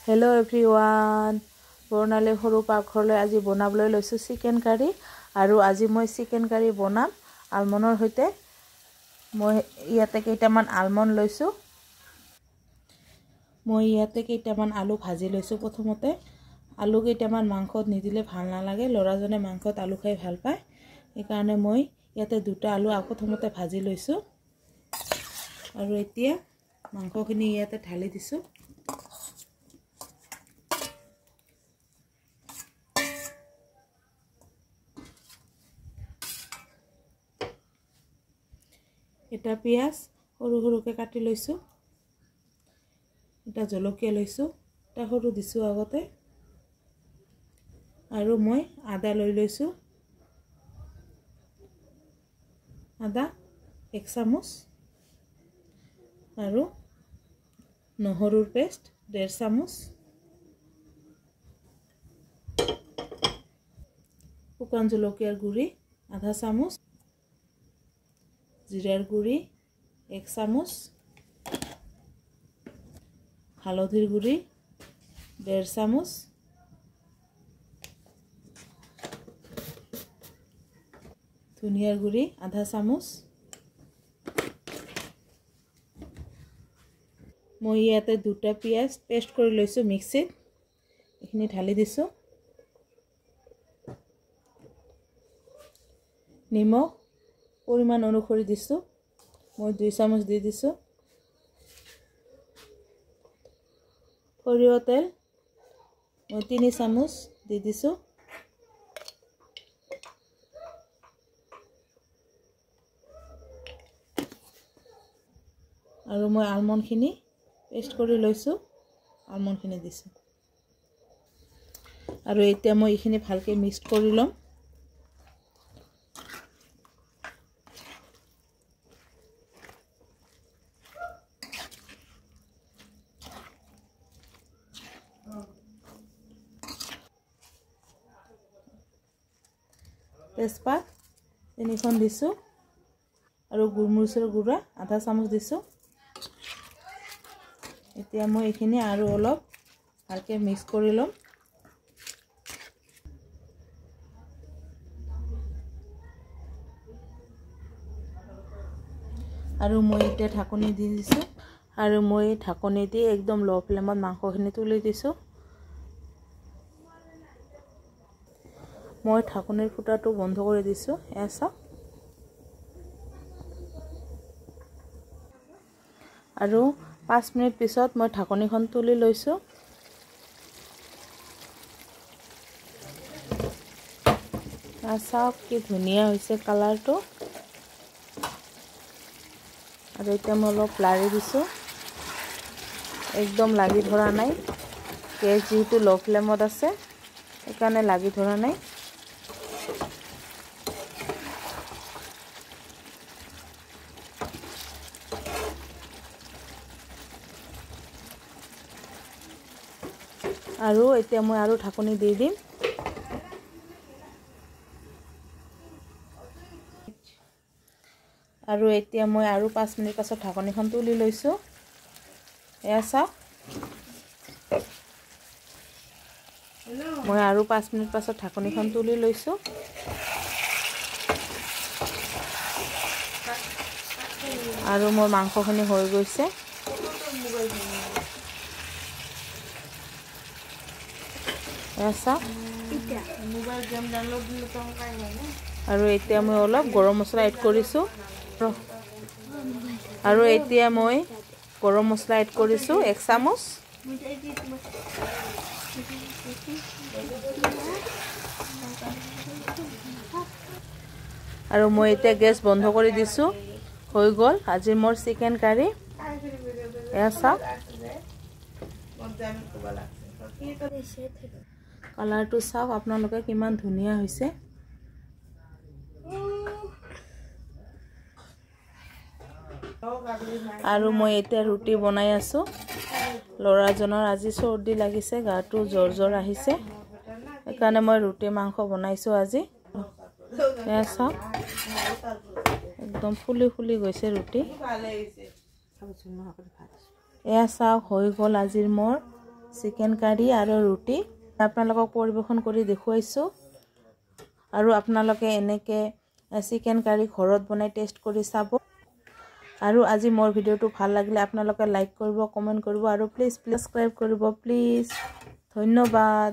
Hello' everyone, বৰ্ণালী সৰু পাকঘৰলৈ আজি বনাবলৈ লৈছোঁ চিকেন কাৰী। আৰু আজি মই চিকেন কাৰী বনাম আলমণ্ডৰ সৈতে। মই ইয়াতে কেইটামান আলমণ্ড লৈছোঁ। মই ইয়াতে কেইটামান আলু ভাজি লৈছোঁ। প্ৰথমতে আলু কেইটামান মাংসত নিদিলে ভাল নালাগে, ল'ৰাজনে মাংসত আলু খাই ভাল পায়, সেইকাৰণে মই ইয়াতে দুটা আলু প্ৰথমতে ভাজি লৈছোঁ। আৰু এতিয়া মাংসখিনি ইয়াতে ঢালি দিছোঁ। এটা পিঁয়াজ সৰু সৰুকৈ কাটি লৈছোঁ, এটা জলকীয়া লৈছোঁ, এটা সৰু দিছোঁ আগতে। আৰু মই আদা লৈ লৈছোঁ, আদা 1 চামুচ, আৰু নহৰুৰ পেষ্ট 1.5 চামুচ, শুকান জলকীয়াৰ গুড়ি আধা চামুচ, জিৰাৰ গুড়ি 1 চামুচ, হালধিৰ গুড়ি 1.5 চামুচ, ধনিয়াৰ গুড়ি আধা চামুচ। মই ইয়াতে দুটা পিঁয়াজ পেষ্ট কৰি লৈছোঁ মিক্সিত, এইখিনি ঢালি দিছোঁ। নিমখ পৰিমাণ অনুসৰি দিছোঁ, মই 2 চামুচ দি দিছোঁ। সৰিয়হ তেল মই 3 চামুচ দি দিছোঁ। আৰু মই আলমণ্ডখিনি পেষ্ট কৰি লৈছোঁ, আলমণ্ডখিনি দিছোঁ। আৰু এতিয়া মই এইখিনি ভালকৈ মিক্স কৰি ল'ম। তেজপাত 3খন দিছোঁ আৰু গোলমৰিচৰ গুড়া আধা চামুচ দিছোঁ। এতিয়া মই এইখিনি আৰু অলপ ভালকৈ মিক্স কৰি ল'ম। আৰু মই এতিয়া ঢাকনি দি দিছোঁ। আৰু মই ঢাকনি দি একদম ল' ফ্লেমত মাংসখিনি তুলি দিছোঁ। মই ঢাকনিৰ ফুটাটো বন্ধ কৰি দিছোঁ। এয়া চাওক। আৰু 5 মিনিট পিছত মই ঢাকনিখন তুলি লৈছোঁ। চাওক কি ধুনীয়া হৈছে কালাৰটো। আৰু এতিয়া মই অলপ লাৰি দিছোঁ, একদম লাগি ধৰা নাই। গেছ যিহেতু ল' ফ্লেমত আছে সেইকাৰণে লাগি ধৰা নাই। আৰু এতিয়া মই আৰু ঢাকনি দি দিম। আৰু এতিয়া মই আৰু 5 মিনিট পাছত ঢাকনিখন তুলি লৈছোঁ। এয়া চাওক, মই আৰু 5 মিনিট পাছত ঢাকনিখন তুলি লৈছোঁ। আৰু মোৰ মাংসখিনি হৈ গৈছে। আৰু এতিয়া মই অলপ গৰম মছলা এড কৰিছোঁ। আৰু এতিয়া মই গৰম মছলা এড কৰিছোঁ 1 চামুচ। আৰু মই এতিয়া গেছ বন্ধ কৰি দিছোঁ। হৈ গ'ল আজি মোৰ চিকেন কাৰী। এয়া চাওক, কালাৰটো চাওক আপোনালোকে কিমান ধুনীয়া হৈছে। আৰু মই এতিয়া ৰুটি বনাই আছোঁ। ল'ৰাজনৰ আজি চৰ্দি লাগিছে, গাটো জ্বৰ জ্বৰ আহিছে, সেইকাৰণে মই ৰুটি মাংস বনাইছোঁ আজি। এয়া চাওক, একদম ফুলি ফুলি গৈছে ৰুটি। এয়া চাওক, হৈ গ'ল আজিৰ মোৰ চিকেন কাৰী আৰু ৰুটি। আপোনালোকক পৰিৱেশন কৰি দেখুৱাইছোঁ। আৰু আপোনালোকে এনেকৈ চিকেন কাৰী ঘৰত বনাই টেষ্ট কৰি চাব। আৰু আজি মোৰ ভিডিঅ'টো ভাল লাগিলে আপোনালোকে লাইক কৰিব, কমেণ্ট কৰিব আৰু প্লিজ প্লিজ ছাবস্ক্ৰাইব কৰিব প্লিজ। ধন্যবাদ।